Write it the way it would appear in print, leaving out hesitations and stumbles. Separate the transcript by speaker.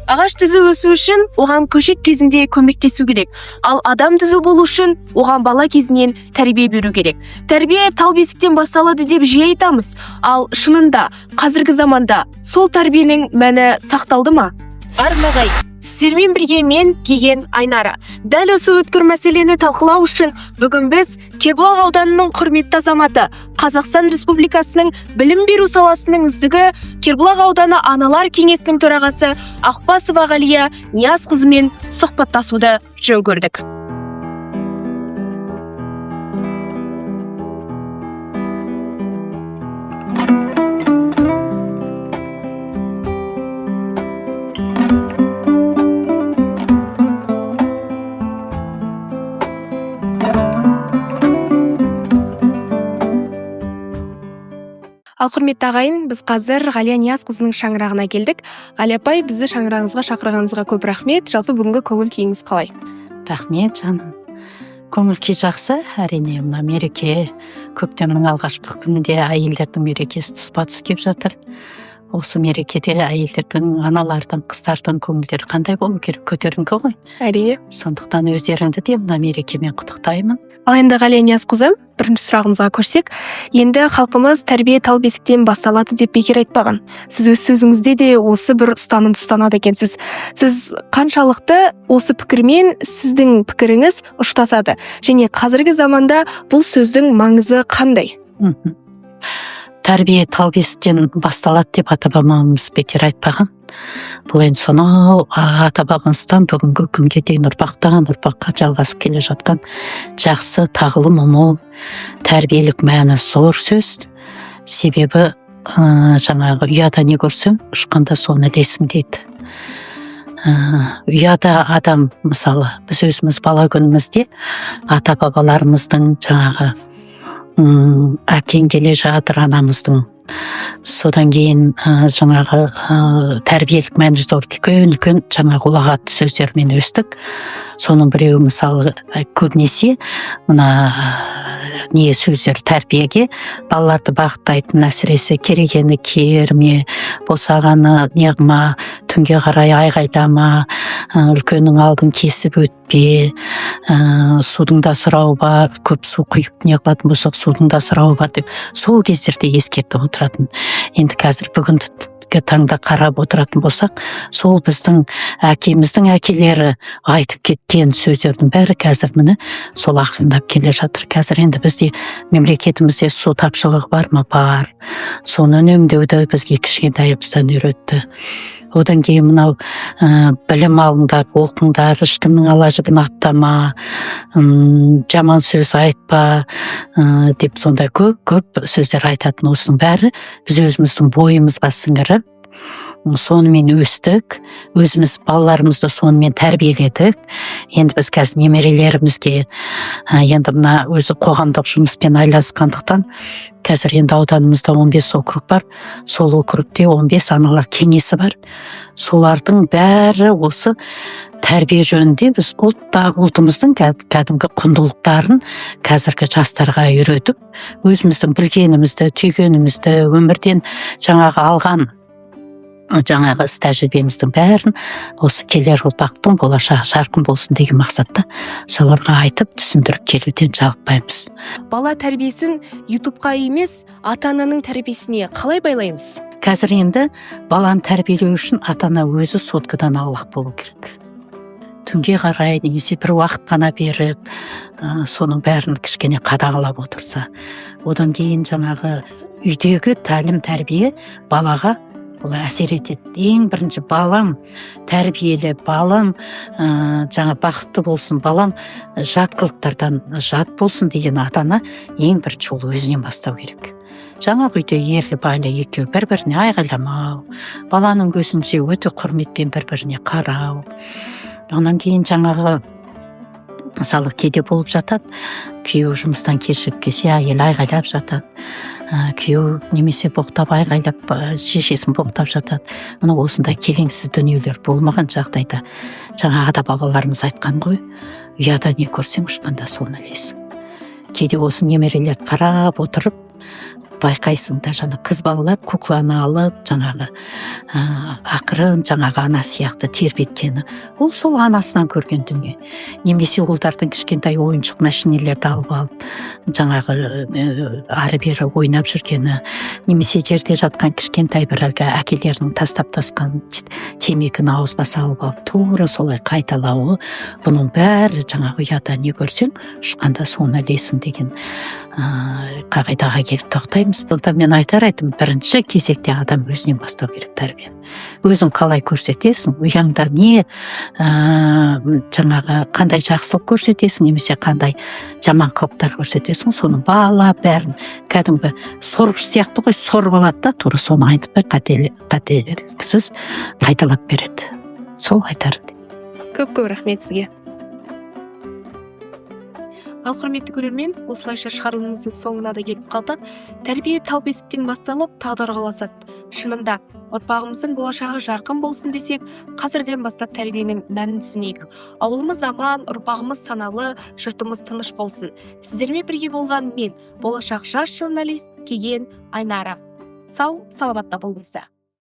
Speaker 1: Ағаш түзу өсу үшін оған көшет кезінде көмектесу керек. Ал адам түзу болу үшін оған бала кезінен тәрбие беру керек. Тәрбие тал бесіктен басталады деп жиі айтамыз. Ал шынында қазіргі заманда сол тәрбиенің мәні сақталды ма? Армағай, сіздермен бірге мен Кеген Айнара. Дәл осы өткір мәселені талқылау үшін бүгін біз Кербұлақ ауданының құрметті азаматы, Қазақстан Республикасының білім беру саласының үздігі, Кербұлақ ауданы аналар кеңесінің төрағасы Ақбасова Ғалия Ниязқызымен сұхбаттасуды жөн көрдік. Ал құрметті ағайын, біз қазір Ғалия Ниязқызының шаңырағына келдік. Ғалия апай, бізді шаңырағыңызға шақырғаныңызға көп рахмет. Жалпы бүгінгі көңіл күйіңіз қалай?
Speaker 2: Рахмет, жаным. Көңіл күй жақсы, әрине. Мына мереке, көктемнің алғашқы күнінде әйелдердің мерекесі тұспа тұс келіп жатыр. Осы мерекеде әйелдердің, аналардың, қыздардың көңілдері қандай болу керек? Көтеріңкі ғой.
Speaker 1: Әрине.
Speaker 2: Сондықтан өздеріңді де мына мерекемен құттықтаймын.
Speaker 1: Ал енді, Ғалия Ниязқызы, бірінші сұрағымызға көшсек. Енді халқымыз тәрбие тал бесіктен басталады деп бекер айтпаған. Сіз өз сөзіңізде де осы бір ұстанымды ұстанады екенсіз. Сіз қаншалықты осы пікірмен, сіздің пікіріңіз ұштасады және қазіргі заманда бұл сөздің маңызы қандай?
Speaker 2: Тәрбие тал бесіктен басталады деп ата бабамыз бекер айтпаған. Бұл енді сонау ата бабамыздан бүгінгі күнге дейін ұрпақтан ұрпаққа жалғасып келе жатқан жақсы, тағылымы мол, тәрбиелік мәні зор сөз. Себебі жаңағы ұяда не көрсең, ұшқанда соны ілесің дейді. Ұяда адам, мысалы, біз өзіміз бала күнімізде ата бабаларымыздың жаңағы әкең келе жатыр, анамыздың, содан кейін жаңағы тәрбиелік мәні зор үлкен үлкен жаңағы ұлағатты сөздермен өстік. Соның біреуі, мысалы, көбінесе мына не сөздер тәрбиеге балаларды бағыттайтын, әсіресе керегені керме, босағаны неғма, түнге қарай айғайлама, үлкеннің алдын кесіп өтпе, судың да сұрауы бар, көп су құйып не қылатын болсақ, судың да сұрауы бар деп сол кездерде ескертіп отыратын. Енді қазір бүгінгі таңда қарап отыратын болсақ, сол біздің әкеміздің әкелері айтып кеткен сөздердің бәрі қазір, міне, сол ақырындап келе жатыр. Қазір енді бізде, мемлекетімізде су тапшылығы бар ма? Бар. Соны үнемдеуді бізге кішкентайымыздан үйретті. Одан кейін мынау білім алыңдар, оқыңдар, ешкімнің ала жібін аттама, жаман сөз айтпа, деп сондай көп көп сөздер айтатын. Осының бәрі біз өзіміздің бойымызға сіңіріп, сонымен өстік, өзіміз балаларымызды сонымен тәрбиеледік. Енді біз қазір немерелерімізге, енді мына өзі қоғамдық жұмыспен айналысқандықтан, қазір енді ауданымызда 15 округ бар, сол округте 15 аналар кеңесі бар. Солардың бәрі осы тәрбие жөнінде біз ұлтымыздың кәдімгі құндылықтарын қазіргі жастарға үйретіп, өзіміздің білгенімізді, түйгенімізді, өмірден жаңағы алған жаңағы іс тәжірибеміздің бәрін осы келер ұрпақтың болашағы жарқын болсын деген мақсатта соларға айтып, түсіндіріп келуден жалықпаймыз.
Speaker 1: Бала тәрбиесін ютубқа емес, ата ананың тәрбиесіне қалай байлаймыз?
Speaker 2: Қазір енді баланы тәрбиелеу үшін ата ана өзі соткадан аулақ болу керек. Түнге қарай немесе бір уақыт қана беріп, соның бәрін кішкене қадағалап отырса, одан кейін жаңағы үйдегі тәлім тәрбие балаға бұл әсер етеді. Ең бірінші балам тәрбиелі, балам жаңа бақытты болсын, балам жат қылықтардан жат болсын деген ата ана ең бірінші ол өзінен бастау керек. Жаңағы үйде ерлі байлы екеуі бір біріне айғайламау, баланың көзінше өте құрметпен бір біріне қарау. Одан кейін жаңағы, мысалы, кейде болып жатады, күйеуі жұмыстан кешігіп келсе, әйелі айғайлап жатады, күйеуі немесе боқтап айғайлап, шешесін боқтап жатады. Мына осындай келеңсіз дүниелер болмаған жағдайда, жаңа ата бабаларымыз айтқан ғой, ұяда не көрсең, ұшқанда соны ілесің. Кейде осы немерелерді қарап отырып, Байқайсың да, жаңа қыз балалар кукланы алып, жаңағы ақырын жаңағы ана сияқты тербеткені, ол сол анасынан көрген дүние. Немесе ұлдардың кішкентай ойыншық мәшинелерді алып алып, жаңағы ары бері ойнап жүргені, немесе жерде жатқан кішкентай бір әлгі әкелерінің тастап тасқан темекіні ауызға салып алып, тура солай қайталауы, бұның бәрі жаңағы ұяда не көрсең, ұшқанда соны ілесің деген қағидаға келіп тоқтаймыз. Сондықтан мен айтар едім, бірінші кезекте адам өзінен бастау керек тәрбиені. Өзің қалай көрсетесің, ұяңда не жаңағы қандай жақсылық көрсетесің немесе қандай жаман қылықтар көрсетесің, соны бала бәрін кәдімгі сорғыш сияқты ғой, сорып алады да, тура соны айтпай, қателіксіз қайталап береді. Сол айтар.
Speaker 1: Көп көп рахмет сізге. Ал, құрметті көрермен, осылайша шығарылымымыздың соңына да келіп қалдық. Тәрбие тал бесіктен басталып, тағдырға ұласады. Шынында, ұрпағымыздың болашағы жарқын болсын десек, қазірден бастап тәрбиенің мәнін түсінейік. Ауылымыз аман, ұрпағымыз саналы, жұртымыз тыныш болсын. Сіздермен бірге болған мен, болашақ жас журналист Кеген Айнара. Сау саламатта болыңыздар.